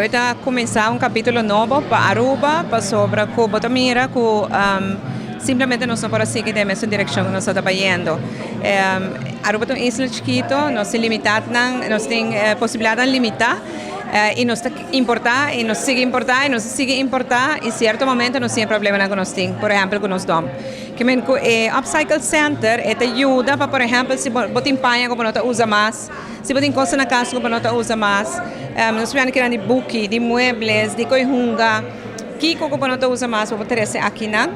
Awe ta cuminsa un capitulo nobo pa Aruba pasobra cu bo ta mira cu simplemente nos no por a sigui den e mesun direccion cu nos ta bayendo. Aruba ta un isla chikito, nos tin limitadnan, nos tin posibilidadnan limita y nos ta importa y nos sigui importa y nos sigui importa y cierto momento nos tin e problemanan cu nos tin, por ehempel cu nos dom. Ke men cu e Upcycle Center e ta yuda pa por ehempel si bo tin paña cu bo no ta usa mas, Si bo tin cosa na cas cu bo no ta usa mas, nos mira kinan di buki, di muebles, di coi hunga, kico cu bo no ta usa mas bo por trece akinan.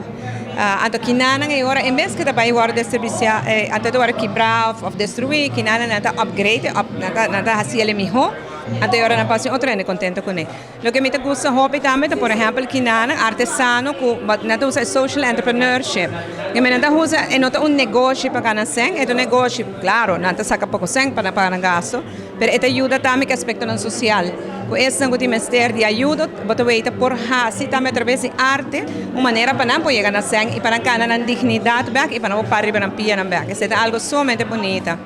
Anto kinanan e ora en bes cu ta bay worde desperdicia, anto ta worde kibra of destrui, kinanan nan ta upgrade, nan ta haci el miho, anto e ora nan pasa un otro hende contento cune. Loke mi ta gusta hopi tambe ta por ehempel kinanan artesano ku nan ta usa e social entrepreneurship. Ke men nan ta usa e no ta un negoshi pa gana sèn, e ta un negoshi, klaro nan ta saka poko sèn pa nan paga nan gasto, pero e ta yuda tambe ku aspektonan sosial. Ku esnan ku tin mester di ayudo bo ta wei ta por hasi tambe atraves di arte un manera pa nan por yega na sèn i pa nan gana nan dignidat bèk i pa nan por para riba nan pianan bèk. Esei ta algu sumamente bunita.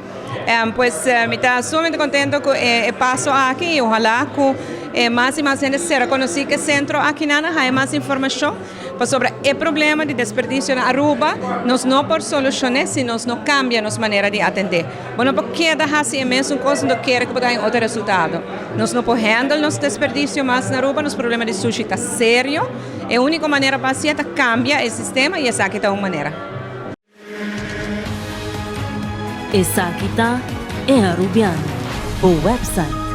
Pues mi ta sumamente contento cu e paso aki y ojalá cu mas y mas hende sera conoci cu e centro aki nan a haya mas informacion pasobra e problema di desperdicio na Aruba nos no por solucione si nos no cambia nos manera di atende. Bo no por keda haci e mesun cos no kere cu bo ta haya otro resultado. Nos no por handle nos desperdicio mas na Aruba, nos problema di sushi ta serio. E unico manera pa haci'e ta cambia e sistema y esaki ta un manera. Esaki ta E Arubiano, bo website.